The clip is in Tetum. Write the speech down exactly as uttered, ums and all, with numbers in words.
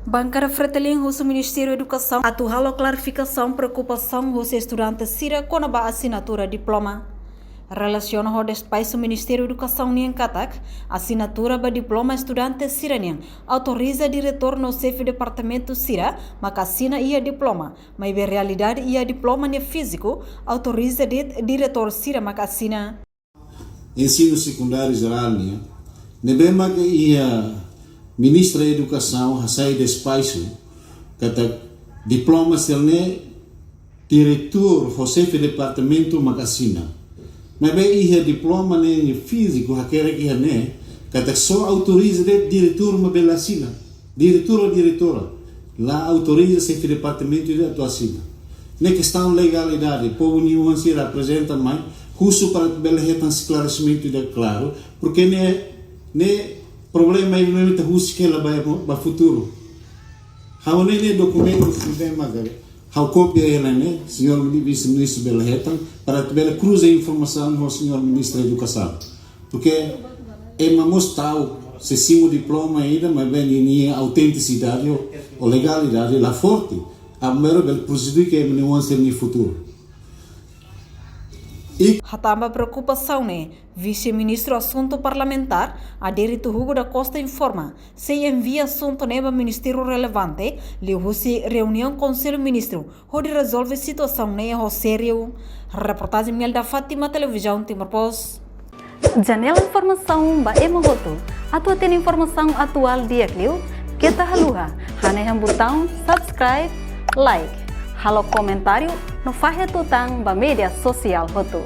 Bankada Fretilin husu Ministériu Edukasaun atu halo klarifikasaun preokupasaun husi estudante sira kona-ba asinatura diploma. Relasiona ho despaxu Ministériu Edukasaun nian katak, asinatura ba diploma estudante sira-nian autoriza diretór no xefe departamentu sira maka asina iha diploma, maibé realidade iha diploma nia fíziku autoriza de'it diretór sira maka asina. Ensinu sekundáriu jerál nian, ne'ebé maka iha Ministra Edukasaun hasai despaxu katak diploma sira-ne'e diretór ho xefe departamentu maka asina. Maibé iha diploma ne'e nia fíziku hakerek iha ne'e katak só autoriza de'it diretór mak bele asina. Diretór ou diretora. La autoriza xefe departamentu ida atu asina. Ne'e kestaun legalidade, povu nia oan sira aprezenta mai, husu para bele hetan esklaresimentu ida klaru, porke ne'e, ne'e problema ida ne'ebé ita husik hela ba, ba futuru. Ha'u ne'e, ne'e dokumentu ne'ebé maka ha'u kópia hela ne'e, señór Vise-Ministru bele hetan, para bele kruza informasaun ho señór Ministra Edukasaun. Porke ema mós ta'uk, sei simu diploma ida, maibé ninia autentisidade ou, ou legalidade la forte, a mero bele prejudika ema nia oan sira-nia futuru. I hatán ba preokupasaun ne'e, Vise-Ministru Asuntu Parlamentár, Adérito Hugo da Costa informa, sei envia asuntu ne'e ba ministériu relevante, liuhusi reuniaun Konsellu Ministru, hodi rezolve situasaun ne'e ho sériu. Reportajen Melda Fátima, Televizaun Timor Post. Janela informasaun ba ema hotu. Atu hatene informasaun atuál di'ak liu, keta haluha hanehan butaun subscribe, like, halo komentáriu no fahe tutan ba média sosiál hotu.